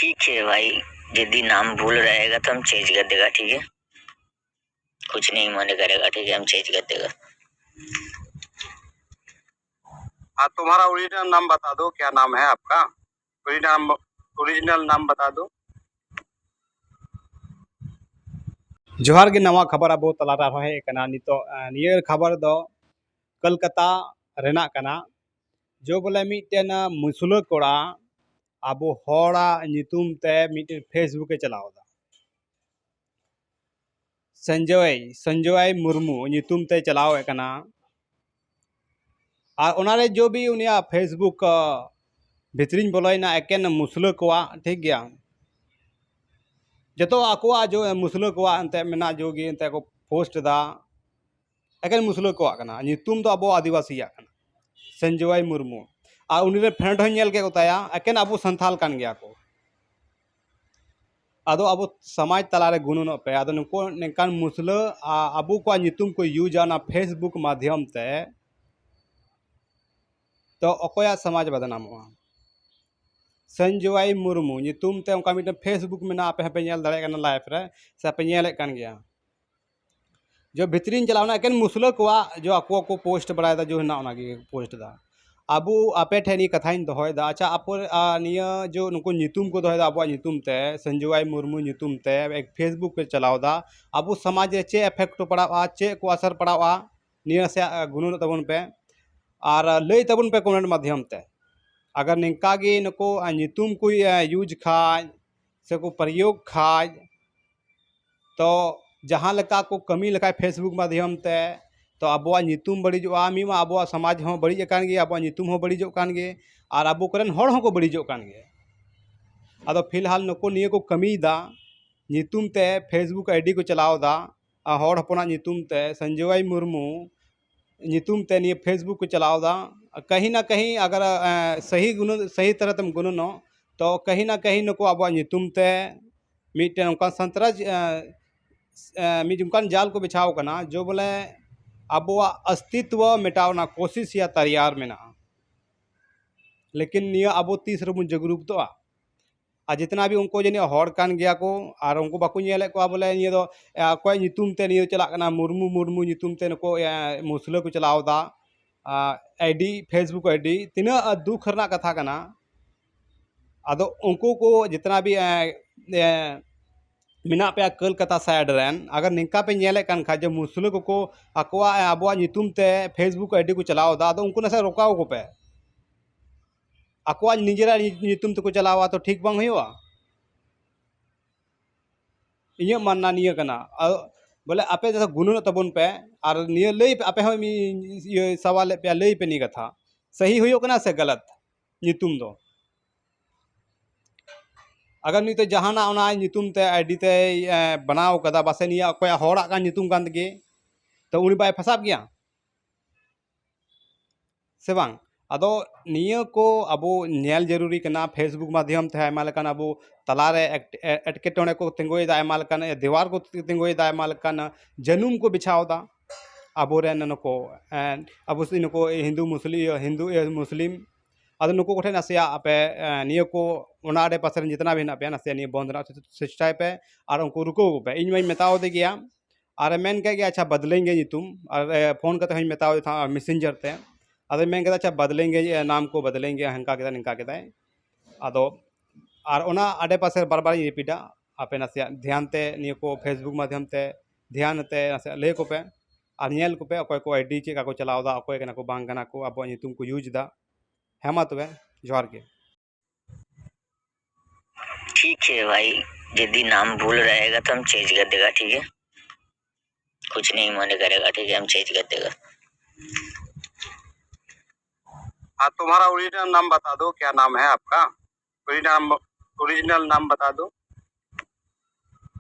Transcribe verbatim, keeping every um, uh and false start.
ठीक है भाई, यदि नाम भूल रहेगा तो हम चेंज कर देगा, ठीक है? कुछ नहीं माने करेगा, ठीक है, हम चेंज कर देगा। हाँ, तुम्हारा ओरिजिनल नाम बता दो, क्या नाम है आपका? ओरिजिनल, ओरिजिनल नाम बता दो। ᱡᱚᱦᱟᱨ ᱜᱮ, ᱱᱟᱣᱟ ᱠᱷᱚᱵᱚᱨ ᱟᱵᱚ ᱛᱟᱞᱟᱨᱮ ᱟᱨᱦᱚᱸ ᱦᱮᱡ ᱟᱠᱟᱱᱟ᱾ ᱱᱤᱛᱚᱜ ᱱᱤᱭᱟᱹ ᱠᱷᱚᱵᱚᱨ ᱫᱚ ᱠᱚᱞᱠᱟᱛᱟ ᱨᱮᱱᱟᱜ ᱠᱟᱱᱟ᱾ ᱡᱚ ᱵᱚᱞᱮ ᱢᱤᱫᱴᱮᱱ ᱢᱩᱥᱞᱟᱹ ᱠᱚᱲᱟ ᱟᱵᱚ ᱦᱚᱲᱟᱜ ᱧᱩᱛᱩᱢ ᱛᱮ ᱢᱤᱫᱴᱮᱱ ᱯᱷᱮᱥᱵᱩᱠ ᱮ ᱪᱟᱞᱟᱣ ᱮᱫᱟ᱾ ᱥᱚᱧᱡᱚᱭ ᱥᱚᱧᱡᱚᱭ ᱢᱩᱨᱢᱩ ᱧᱩᱛᱩᱢ ᱛᱮ ᱪᱟᱞᱟᱣᱮᱫ ᱠᱟᱱᱟ᱾ ᱟᱨ ᱚᱱᱟᱨᱮ ᱡᱚ ᱵᱤ ᱩᱱᱤᱭᱟᱜ ᱯᱷᱮᱥᱵᱩᱠ ᱵᱷᱤᱛᱨᱤᱧ ᱵᱚᱞᱚᱭᱮᱱᱟ, ᱮᱠᱮᱱ ᱢᱩᱥᱞᱟᱹ ᱠᱚᱣᱟᱜ, ᱴᱷᱤᱠ ᱜᱮᱭᱟ, ᱡᱚᱛᱚ ᱟᱠᱚᱣᱟᱜ ᱡᱚ ᱢᱩᱥᱞᱟᱹ ᱠᱚᱣᱟᱜ ᱮᱱᱛᱮ ᱢᱮᱱᱟᱜ ᱡᱚ ᱜᱮ ᱮᱱᱛᱮ ᱠᱚ ᱯᱳᱥᱴ ᱮᱫᱟ᱾ ᱮᱠᱮᱱ ᱢᱩᱥᱞᱟᱹ ᱠᱚᱣᱟᱜ ᱠᱟᱱᱟ, ᱧᱩᱛᱩᱢ ᱫᱚ ᱟᱵᱚ ᱟᱹᱫᱤᱵᱟᱹᱥᱤᱭᱟᱜ ᱠᱟᱱᱟ, ᱥᱚᱧᱡᱚᱭ ᱢᱩᱨᱢᱩ᱾ ᱟᱨ ᱩᱱᱤ ᱨᱮᱱ ᱯᱷᱨᱮᱱᱰ ᱦᱚᱸᱧ ᱧᱮᱞ ᱠᱮᱫ ᱠᱚ ᱛᱟᱭᱟ, ᱮᱠᱮᱱ ᱟᱵᱚ ᱥᱟᱱᱛᱷᱟᱞ ᱠᱟᱱ ᱜᱮᱭᱟ ᱠᱚ᱾ ᱟᱫᱚ ᱟᱵᱚ ᱥᱚᱢᱟᱡᱽ ᱛᱟᱞᱟᱨᱮ ᱜᱩᱱᱟᱹᱱᱚᱜ ᱯᱮ᱾ ᱟᱫᱚ ᱱᱩᱠᱩ ᱱᱤᱝᱠᱟᱱ ᱢᱩᱥᱞᱟᱹ ᱟ-, ᱟᱵᱚ ᱠᱚᱣᱟᱜ ᱧᱩᱛᱩᱢ ᱠᱚ ᱤᱭᱩᱡᱟ ᱚᱱᱟ ᱯᱷᱮᱥᱵᱩᱠ ᱢᱟᱫᱽᱫᱷᱚᱢ ᱛᱮ, ᱛᱚ ᱚᱠᱚᱭᱟᱜ ᱥᱚᱢᱟᱡᱽ ᱵᱟᱫᱱᱟᱢᱚᱜᱼᱟ? ᱥᱚᱧᱡᱚᱭ ᱢᱩᱨᱢᱩ ᱧᱩᱛᱩᱢ ᱛᱮ ᱚᱱᱠᱟ ᱢᱤᱫᱴᱮᱱ ᱯᱷᱮᱥᱵᱩᱠ ᱢᱮᱱᱟᱜᱼᱟ, ᱟᱯᱮ ᱦᱚᱸᱯᱮ ᱧᱮᱞ ᱫᱟᱲᱮᱭᱟᱜ ᱠᱟᱱᱟ, ᱞᱟᱭᱤᱵᱷ ᱨᱮ ᱥᱮ ᱯᱮ ᱧᱮᱞᱮᱫ ᱠᱟᱱ ᱜᱮᱭᱟ᱾ ᱡᱚ ᱵᱷᱤᱛᱨᱤᱧ ᱪᱟᱞᱟᱣᱱᱟ, ᱮᱠᱮᱱ ᱢᱩᱥᱞᱟᱹ ᱠᱚᱣᱟᱜ ᱡᱚ ᱟᱠᱚ ᱠᱚ ᱯᱳᱥᱴ ᱵᱟᱲᱟᱭᱮᱫᱟ, ᱡᱚ ᱦᱮᱱᱟᱜ ᱚᱱᱟ ᱜᱮ ᱯᱳᱥᱴ ᱮᱫᱟ᱾ ᱟᱵᱚ ᱟᱯᱮ ᱴᱷᱮᱱ ᱱᱤᱭᱟᱹ ᱠᱟᱛᱷᱟᱧ ᱫᱚᱦᱚᱭᱮᱫᱟ, ᱟᱪᱪᱷᱟ, ᱟᱯᱚ-, ᱟ, ᱱᱤᱭᱟᱹ ᱡᱚ ᱱᱩᱠᱩ ᱧᱩᱛᱩᱢ ᱠᱚ ᱫᱚᱦᱚᱭᱮᱫᱟ ᱟᱵᱚᱣᱟᱜ ᱧᱩᱛᱩᱢ ᱛᱮ, ᱥᱚᱧᱡᱚᱭ ᱢᱩᱨᱢᱩ ᱧᱩᱛᱩᱢ ᱛᱮ ᱯᱷᱮᱥᱵᱩᱠ ᱯᱮ ᱪᱟᱞᱟᱣ ᱮᱫᱟ, ᱟᱵᱚ ᱥᱚᱢᱟᱡᱽ ᱨᱮ ᱪᱮᱫ ᱮᱯᱷᱮᱠᱴ ᱯᱟᱲᱟᱜᱼᱟ, ᱪᱮᱫ ᱠᱚ ᱟᱥᱟᱨ ᱯᱟᱲᱟᱜᱼᱟ, ᱱᱤᱭᱟᱹ ᱥᱮ, ᱟ, ᱜᱩᱱᱟᱹᱱᱚᱜ ᱛᱟᱵᱚᱱ ᱯᱮ᱾ ᱟᱨ ᱞᱟᱹᱭ ᱛᱟᱵᱚᱱ ᱯᱮ ᱠᱚᱢᱮᱱᱴ ᱢᱟᱫᱽᱫᱷᱚᱢ ᱛᱮ᱾ ᱟᱜᱟᱨ ᱱᱤᱝᱠᱟ ᱜᱮ ᱱᱩᱠᱩ, ᱟ, ᱧᱩᱛᱩᱢ ᱠᱚ, ᱟ, ᱤᱭᱩᱡᱽ ᱠᱷᱟᱡ ᱥᱮ ᱠᱚ ᱯᱨᱚᱭᱳᱜᱽ ᱠᱷᱟᱡ, ᱛᱚ ᱡᱟᱦᱟᱸ ᱞᱮᱠᱟ ᱠᱚ ᱠᱟᱹᱢᱤ ᱞᱮᱠᱷᱟᱡ ᱯᱷᱮᱥᱵᱩᱠ ᱢᱟᱫᱽᱫᱷᱚᱢ ᱛᱮ, ᱛᱚ ᱟᱵᱚᱣᱟᱜ ᱧᱩᱛᱩᱢ ᱵᱟᱹᱲᱤᱡᱚᱜᱼᱟ, ᱢᱤᱫ ᱢᱟ ᱟᱵᱚᱣᱟᱜ ᱥᱚᱢᱟᱡᱽ ᱦᱚᱸ ᱵᱟᱹᱲᱤᱡ ᱟᱠᱟᱱ ᱜᱮ, ᱟᱵᱚᱣᱟᱜ ᱧᱩᱛᱩᱢ ᱦᱚᱸ ᱵᱟᱹᱲᱤᱡᱚᱜ ᱠᱟᱱ ᱜᱮ, ᱟᱨ ᱟᱵᱚ ᱠᱚᱨᱮᱱ ᱦᱚᱲ ᱦᱚᱸᱠᱚ ᱵᱟᱹᱲᱤᱡᱚᱜ ᱠᱟᱱ ᱜᱮ᱾ ᱟᱫᱚ ᱯᱷᱤᱞᱦᱟᱞ ᱱᱩᱠᱩ ᱱᱤᱭᱟᱹ ᱠᱚ ᱠᱟᱹᱢᱤᱭᱮᱫᱟ, ᱧᱩᱛᱩᱢ ᱛᱮ ᱯᱷᱮᱥᱵᱩᱠ ᱟᱭᱰᱤ ᱠᱚ ᱪᱟᱞᱟᱣ ᱮᱫᱟ, ᱟᱨ ᱦᱚᱲ ᱦᱚᱯᱚᱱᱟᱜ ᱧᱩᱛᱩᱢ ᱛᱮ, ᱥᱚᱧᱡᱚᱭ ᱢᱩᱨᱢᱩ ᱧᱩᱛᱩᱢ ᱛᱮ ᱱᱤᱭᱟᱹ ᱯᱷᱮᱥᱵᱩᱠ ᱠᱚ ᱪᱟᱞᱟᱣ ᱮᱫᱟ᱾ ᱠᱟᱹᱦᱤ ᱱᱟ ᱠᱟᱹᱦᱤ ᱟᱜᱟᱨ, ᱮ, ᱥᱟᱹᱦᱤ ᱜᱩᱱᱟᱹ-, ᱥᱟᱹᱦᱤ ᱛᱟᱨᱟ ᱛᱮᱢ ᱜᱩᱱᱟᱹᱱᱚᱜ, ᱛᱚ ᱠᱟᱹᱦᱤ ᱱᱟ ᱠᱟᱹᱦᱤ ᱱᱩᱠᱩ ᱟᱵᱚᱣᱟᱜ ᱧᱩᱛᱩᱢ ᱛᱮ ᱢᱤᱫᱴᱮᱱ ᱚᱱᱠᱟᱱ ᱥᱚᱱᱛᱨᱟᱥ, ᱮ, ᱮ, ᱢᱤᱫ ᱚᱱᱠᱟᱱ ᱡᱟᱞ ᱠᱚ ᱵᱤᱪᱷᱟᱣ ᱠᱟᱱᱟ, ᱡᱚ ᱵᱚᱞᱮ ᱟᱵᱚᱣᱟᱜ ᱚᱥᱛᱤᱛᱣᱚ ᱢᱮᱴᱟᱣ ᱨᱮᱱᱟᱜ ᱠᱳᱥᱤᱥ ᱭᱟ ᱛᱟᱨᱭᱟᱨ ᱢᱮᱱᱟᱜᱼᱟ᱾ ᱞᱮᱠᱤᱱ ᱱᱤᱭᱟᱹ ᱟᱵᱚ ᱛᱤᱥ ᱨᱮᱵᱚᱱ ᱡᱟᱜᱽᱨᱩᱛᱚᱜᱼᱟ? ᱟᱨ ᱡᱤᱛᱱᱟ ᱵᱷᱤ ᱩᱱᱠᱩ ᱡᱟᱹᱱᱤᱡ ᱦᱚᱲ ᱠᱟᱱ ᱜᱮᱭᱟ ᱠᱚ, ᱟᱨ ᱩᱱᱠᱩ ᱵᱟᱠᱚ ᱧᱮᱞᱮᱫ ᱠᱚᱣᱟ ᱵᱚᱞᱮ ᱱᱤᱭᱟᱹ ᱫᱚ, ᱮ, ᱚᱠᱚᱭ ᱧᱩᱛᱩᱢ ᱛᱮ ᱱᱤᱭᱟᱹ ᱪᱟᱞᱟᱜ ᱠᱟᱱᱟ, ᱢᱩᱨᱢᱩ, ᱢᱩᱨᱢᱩ ᱧᱩᱛᱩᱢ ᱛᱮ ᱱᱩᱠᱩ, ᱮ, ᱢᱩᱥᱞᱟᱹ ᱠᱚ ᱪᱟᱞᱟᱣ ᱮᱫᱟ, ᱟ, ᱟᱭᱰᱤ, Facebook ᱟᱭᱰᱤ, ᱛᱤᱱᱟᱹᱜ ᱫᱩᱠ ᱨᱮᱱᱟᱜ ᱠᱟᱛᱷᱟ ᱠᱟᱱᱟ᱾ ᱟᱫᱚ ᱩᱱᱠᱩ ᱠᱚ ᱡᱤᱛᱱᱟ ᱵᱷᱤ, ᱮ, ᱮ, ᱢᱮᱱᱟᱜ ᱯᱮᱭᱟ ᱠᱳᱞᱠᱟᱛᱟ ᱥᱟᱭᱤᱰ ᱨᱮᱱ, ᱟᱜᱟᱨ ᱱᱤᱝᱠᱟ ᱯᱮ ᱧᱮᱞᱮᱫ ᱠᱟᱱ ᱠᱷᱟᱡ ᱡᱮ ᱢᱩᱥᱞᱟᱹ ᱠᱚᱠᱚ ᱟᱠᱚᱣᱟᱜ, ᱟᱵᱚᱣᱟᱜ ᱧᱩᱛᱩᱢ ᱛᱮ Facebook ᱟᱭᱰᱤ ᱠᱚ ᱪᱟᱞᱟᱣ ᱮᱫᱟ, ᱟᱫᱚ ᱩᱱᱠᱩ ᱱᱟᱥᱮ ᱨᱚᱠᱟᱣ ᱠᱚᱯᱮ᱾ ᱟᱠᱚᱣᱟᱜ ᱱᱤᱡᱮᱨᱟᱜ ᱧᱩᱛᱩᱢ ᱛᱮᱠᱚ ᱪᱟᱞᱟᱣᱟ, ᱛᱚ ᱴᱷᱤᱠ ᱵᱟᱝ ᱦᱩᱭᱩᱜᱼᱟ᱾ ᱤᱧᱟᱹᱜ ᱢᱟᱱᱱᱟ ᱱᱤᱭᱟᱹ ᱠᱟᱱᱟ, ᱟ-, ᱵᱚᱞᱮ ᱟᱯᱮ ᱡᱟᱛᱮ ᱜᱩᱱᱟᱹᱱᱚᱜ ᱛᱟᱵᱚᱱ ᱯᱮ, ᱟᱨ ᱱᱤᱭᱟᱹ ᱞᱟᱹᱭ ᱯᱮ, ᱟᱯᱮ ᱦᱚᱸ ᱢᱤ-, ᱤᱭᱟᱹ ᱥᱟᱣᱟᱞ ᱞᱮᱫ ᱯᱮᱭᱟ, ᱞᱟᱹᱭ ᱯᱮ ᱱᱤᱭᱟᱹ ᱠᱟᱛᱷᱟ, ᱥᱟᱹᱦᱤ ᱦᱩᱭᱩᱜ ᱠᱟᱱᱟ ᱥᱮ ᱜᱟᱞᱟᱛ ᱧᱩᱛᱩᱢ ᱫᱚ? ᱟᱜᱟᱨ ᱱᱤᱛᱚᱜ ᱡᱟᱦᱟᱱᱟᱜ ᱚᱱᱟ ᱧᱩᱛᱩᱢ ᱛᱮ ᱟᱭᱰᱤ ᱛᱮᱭ, ᱮ, ᱵᱮᱱᱟᱣ ᱠᱟᱫᱟ, ᱯᱟᱥᱮ ᱱᱤᱭᱟᱹ ᱚᱠᱚᱭᱟᱜ ᱦᱚᱲᱟᱜ ᱠᱟᱱ ᱧᱩᱛᱩᱢ ᱠᱟᱱ ᱛᱮᱜᱮ, ᱛᱚ ᱩᱱᱤ ᱵᱟᱭ ᱯᱷᱟᱥᱟᱵ ᱜᱮᱭᱟ ᱥᱮ ᱵᱟᱝ? ᱟᱫᱚ ᱱᱤᱭᱟᱹ ᱠᱚ ᱟᱵᱚ ᱧᱮᱞ ᱡᱟᱹᱨᱩᱨᱤ ᱠᱟᱱᱟ᱾ Facebook ᱢᱟᱫᱽᱫᱷᱚᱢ ᱛᱮ ᱟᱭᱢᱟ ᱞᱮᱠᱟᱱ ᱟᱵᱚ ᱛᱟᱞᱟᱨᱮ ᱮᱴ-, ᱮ-, ᱮᱴᱠᱮᱴᱚᱬᱮ ᱠᱚ ᱛᱤᱸᱜᱩᱭᱮᱫᱟ, ᱟᱭᱢᱟ ᱞᱮᱠᱟᱱ ᱫᱮᱣᱟᱨ ᱠᱚ ᱛᱤᱸᱜᱩᱭᱮᱫᱟ, ᱟᱭᱢᱟ ᱞᱮᱠᱟᱱ ᱡᱟᱹᱱᱩᱢ ᱠᱚ ᱵᱤᱪᱷᱟᱣ ᱮᱫᱟ ᱟᱵᱚᱨᱮᱱ ᱱᱩᱠᱩ, ᱮ, ᱟᱵᱚ ᱥᱮ ᱱᱩᱠᱩ ᱦᱤᱱᱫᱩ ᱢᱩᱥᱞᱤ-, ᱤᱭᱟᱹ, ᱦᱤᱱᱫᱩ, ᱤᱭᱟᱹ, ᱢᱩᱥᱞᱤᱢ᱾ ᱟᱫᱚ ᱱᱩᱠᱩ ᱠᱚᱴᱷᱮᱱ ᱱᱟᱥᱮᱭᱟᱜ ᱟᱯᱮ, ᱮ, ᱱᱤᱭᱟᱹ ᱠᱚ ᱚᱱᱟ ᱟᱰᱮ ᱯᱟᱥᱮ ᱨᱮ ᱡᱤᱛᱱᱟ ᱵᱷᱤ ᱦᱮᱱᱟᱜ ᱯᱮᱭᱟ, ᱱᱟᱥᱮᱭᱟᱜ ᱱᱤᱭᱟᱹ ᱵᱚᱱᱫᱷ ᱨᱮᱱᱟᱜ ᱪᱮᱥᱴᱟᱭ ᱯᱮ ᱟᱨ ᱩᱱᱠᱩ ᱨᱩᱠᱟᱹᱣ ᱠᱚᱯᱮ᱾ ᱤᱧ ᱢᱟᱧ ᱢᱮᱛᱟᱣ ᱫᱮ ᱜᱮᱭᱟ, ᱟᱨᱮ ᱢᱮᱱ ᱠᱮᱫ ᱜᱮ, "ᱟᱪᱪᱷᱟ, ᱵᱚᱫᱞᱮᱸᱜᱮ ᱧᱩᱛᱩᱢ", ᱟᱨ, ᱮ, ᱯᱷᱳᱱ ᱠᱟᱛᱮ ᱦᱚᱸᱧ ᱢᱮᱛᱟᱣ ᱫᱮ ᱛᱟᱦᱮᱸᱫ ᱢᱮᱥᱮᱧᱡᱟᱨ ᱛᱮ᱾ ᱟᱫᱚᱭ ᱢᱮᱱ ᱠᱮᱫᱟ, "ᱟᱪᱪᱷᱟ, ᱵᱚᱫᱞᱮᱸᱜᱮ, ᱮ, ᱱᱟᱢ ᱠᱚ ᱵᱚᱫᱞᱮᱸᱜᱮ", ᱦᱟᱱᱠᱟ ᱠᱮᱫᱟ, ᱱᱤᱝᱠᱟ ᱠᱮᱫᱟᱭ᱾ ᱟᱫᱚ ᱟᱨ ᱚᱱᱟ ᱟᱰᱮ ᱯᱟᱥᱮ ᱵᱟᱨ ᱵᱟᱨᱤᱧ ᱨᱤᱯᱤᱴᱟ, ᱟᱯᱮ ᱱᱟᱥᱮᱭᱟᱜ ᱫᱷᱮᱭᱟᱱ ᱛᱮ ᱱᱤᱭᱟᱹ ᱠᱚ Facebook ᱢᱟᱫᱽᱫᱷᱚᱢ ᱛᱮ ᱫᱷᱮᱭᱟᱱ ᱛᱮ ᱱᱟᱥᱮᱭᱟᱜ ᱞᱟᱹᱭ ᱠᱚᱯᱮ, ᱟᱨ ᱧᱮᱞ ᱠᱚᱯᱮ ᱚᱠᱚᱭ ᱠᱚ ᱟᱭᱰᱤ ᱪᱮᱫ ᱞᱮᱠᱟ ᱠᱚ ᱪᱟᱞᱟᱣ ᱮᱫᱟ, ᱚᱠᱚᱭ ᱠᱟᱱᱟ ᱠᱚ ᱵᱟᱝ ᱠᱟᱱᱟ ᱠᱚ, ᱟᱵᱚᱣᱟᱜ ᱧᱩᱛᱩᱢ ᱠᱚ ᱤᱭᱩᱡᱽ ᱮᱫᱟ᱾ ᱦᱮᱸ ᱢᱟ ᱛᱚᱵᱮ, ᱡᱚᱦᱟᱨ ᱜᱮ᱾ ठीक है भाई, यदि नाम भूल रहेगा तो हम चेंज कर देगा, ठीक है? कुछ नहीं माने करेगा, ठीक है, हम चेंज कर देगा। हाँ, तुम्हारा ओरिजिनल नाम बता दो, क्या नाम है आपका? ओरिजिनल, ओरिजिनल नाम बता दो।